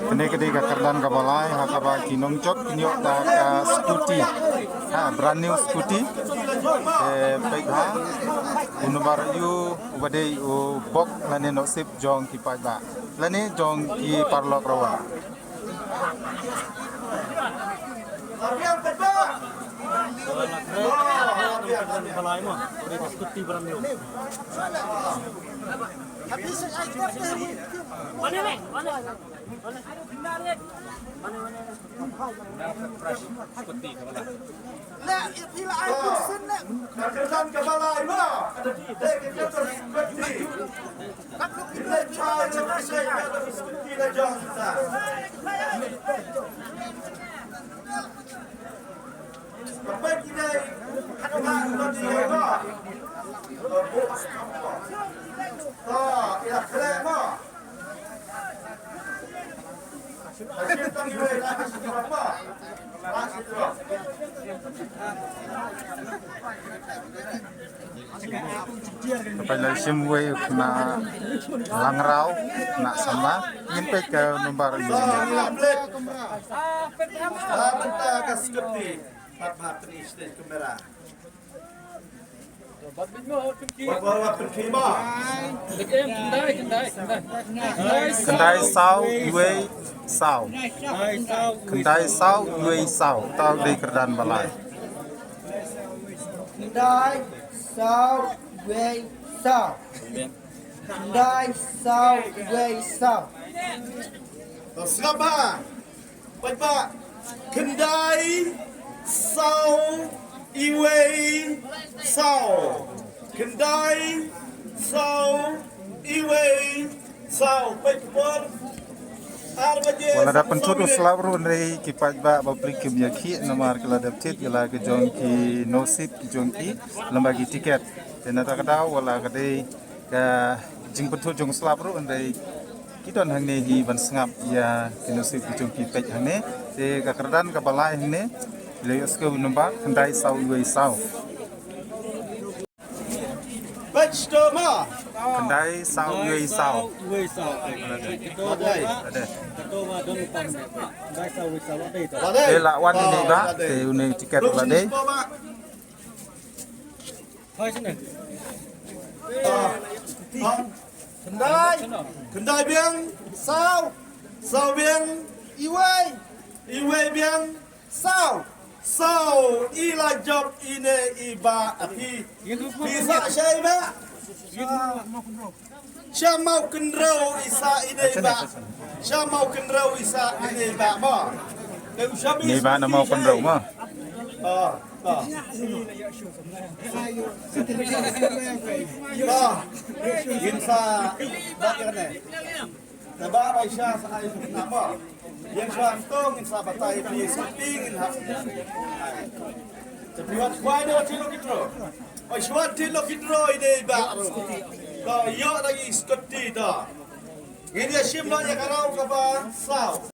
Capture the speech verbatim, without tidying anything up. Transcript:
Kane ka dei ka kyrdan kaba lai ha kaba ki nongjop kin ïoh da ka scooty. Ha, brand new scooty. Te peit bha u nombar ïu uba dei u bok lane nosip jong ki paidbah lane jong ki paralok Rawang. Ka pynlong shim wei u khynnah Langraw, khynnah samla, ngin peit ka nombar. Ka pynta ka scooty. Pat pat pynlong stage kamera. Khyndai saw wei saw. Khyndai saw wei saw. Tau dei kyrdan ba lai. Khyndai saw wei saw. Khyndai saw wei saw. Sngap ba. Peit ba, khyndai saw iwei saw. Khyndai saw iwei saw. Peit por ar baje. Wat la da pynthut u slap ruh, hynrei ki paidbah ba prik kim ïa khih namar ki la dep thied ïa la ka jong ki nosip ki jong ki lem bad ki tiket. Te na kata ka daw wat la ka dei ka jingpynthut jong u slap ruh, hynrei ki don hangne hi ban sngap ïa ki nosip ki jong ki. Peit hangne te ka kyrdan kaba lai hangne, la ïoh skhem u nombar khyndai saw iwei saw. Peit to ma. Khyndai saw iwei saw. Iwei saw. Te la wan ine ba te une tiket la dei. Khyndai, khyndai biang saw, saw biang iwei, iwei biang saw, saw. I la jop ine i ba, a phi, phi sa shai ba. Sha maw kynrau i sa ine i ba. Sha maw kynrau i sa ine i ba ma. Ine i ba na maw kynrau ma. Ah, ah. Ah, ngin sa ba ine. Te ba bai sha sa ai na ma. Ïeng shuwa to ngin sa batai phi sa phi ngin hap. Te phi wat khwai ne wat thilo ki draw. Oi shuwa thilo ki draw ine i ba. To ïoh da ki scooty to. Ngin ïa shim noh ïa ka raw kaba saw.